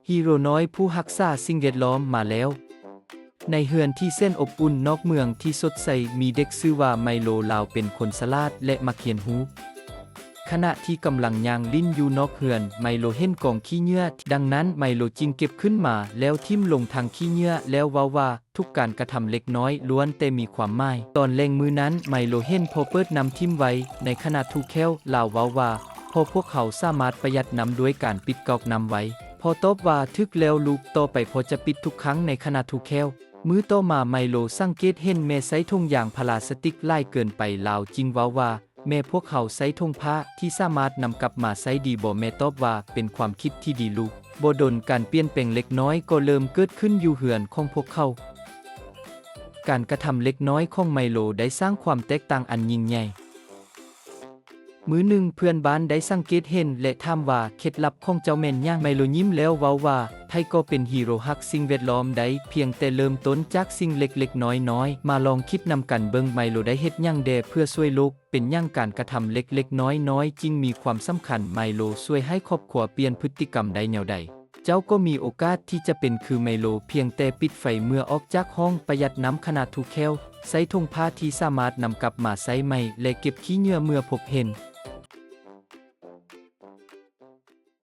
Hero ນ້ອຍຜູ້ຮັກສາສິ່ງແວດລ້ອມມາແລ້ວ. ໃນເຮືອນທີ່ແສນອົບອຸ່ນນອກເມືອງທີ່ສົດໃສ, ມີເດັກຊື່ວ່າໄມໂລ. ລາວເປັນຄົນສະຫຼາດ ແລະ ມັກຮຽນຮູ້. ຂະນະທີ່ກຳລັງຍ່າງຫຼິ້ນຢູ່ນອກເຮືອນ, ໄມໂລເຫັນກອງຂີ້ເຫຍື້ອ, ດັ່ງນັ້ນໄມໂລຈຶ່ງເກັບຂຶ້ນມາ ແລ້ວຖິ້ມລົງຖັງຂີ້ເຫຍື້ອ ແລ້ວເວົ້າວ່າ ທຸກການກະທຳເລັກນ້ອຍລ້ວນແຕ່ມີຄວາມໝາຍ. ຕອນແລງມື້ນັ້ນ, ໄມໂລເຫັນພໍ່ເປີດນ້ຳຖິ້ມໄວ້. ໃນຂະນະຖືແຂ້ວ, ລາວເວົ້າວ່າ ພໍ່, ພວກເຮົາສາມາດປະຢັດນ້ຳດ້ວຍການປິດກອກນ້ຳໄວ້. ພໍ່ຕອບວ່າ ຖືກແລ້ວລູກ, ຕໍ່ໄປພໍ່ຈະປິດທຸກຄັ້ງໃນຂະນະຖືແຂ້ວ. ມື້ຕໍ່ມາ, ໄມໂລສັງເກດເຫັນແມ່ໃຊ້ຖົງຢາງພາລາສຕິກຫຼາຍເກີນໄປ. ລາວຈຶ່ງເວົ້າວ່າ ແມ່, ພວກເຮົາໃຊ້ຖົງຜ້າທີ່ສາມາດນຳກັບມາໃຊ້ດີບໍ່? ແມ່ຕອບວ່າ ເປັນຄວາມຄິດທີ່ດີລູກ. ບໍ່ດົນ, ການປ່ຽນແປງເລັກນ້ອຍກໍເລີ່ມເກີດຂຶ້ນຢູ່ເຮືອນຂອງພວກເຂົາ. ການກະທຳເລັກນ້ອຍຂອງໄມໂລໄດ້ສ້າງຄວາມແຕກຕ່າງອັນຍິ່ງໃຫຍ່. ມື້ໜຶ່ງ, ເພື່ອນບ້ານໄດ້ສັງເກດເຫັນ ແລະ ຖາມວ່າ ເຄັດລັບຂອງເຈົ້າແມ່ນຫຍັງ? ໄມໂລຍິ້ມແລ້ວເວົ້າວ່າ ໃຜກໍເປັນຮີໂຣຮັກສິ່ງແວດລ້ອມໄດ້, ພຽງແຕ່ເລີ່ມຕົ້ນຈາກສິ່ງເລັກໆນ້ອຍໆ. ມາລອງຄິດນຳກັນເບິ່ງ, ໄມໂລໄດ້ເຮັດຫຍັງແດ່ເພື່ອຊ່ວຍໂລກ? ເປັນຫຍັງການກະທຳເລັກໆນ້ອຍໆຈຶ່ງມີຄວາມສຳຄັນ? ໄມໂລຊ່ວຍໃຫ້ຄອບຄົວປ່ຽນພຶດຕິກຳໄດ້ແນວໃດ? ເຈົ້າກໍມີໂອກາດທີ່ຈະເປັນຄືໄມໂລ, ພຽງແຕ່ປິດໄຟເມື່ອອອກຈາກຫ້ອງ, ປະຢັດນ້ຳຂະນະທຸແຂ້ວ, ໃຊ້ຖົງຜ້າທີ່ສາມາດນຳກັບມາໃຊ້ໃໝ່ ແລະ ເກັບຂີ້ເຫຍື້ອເມື່ອພົບເຫັນ.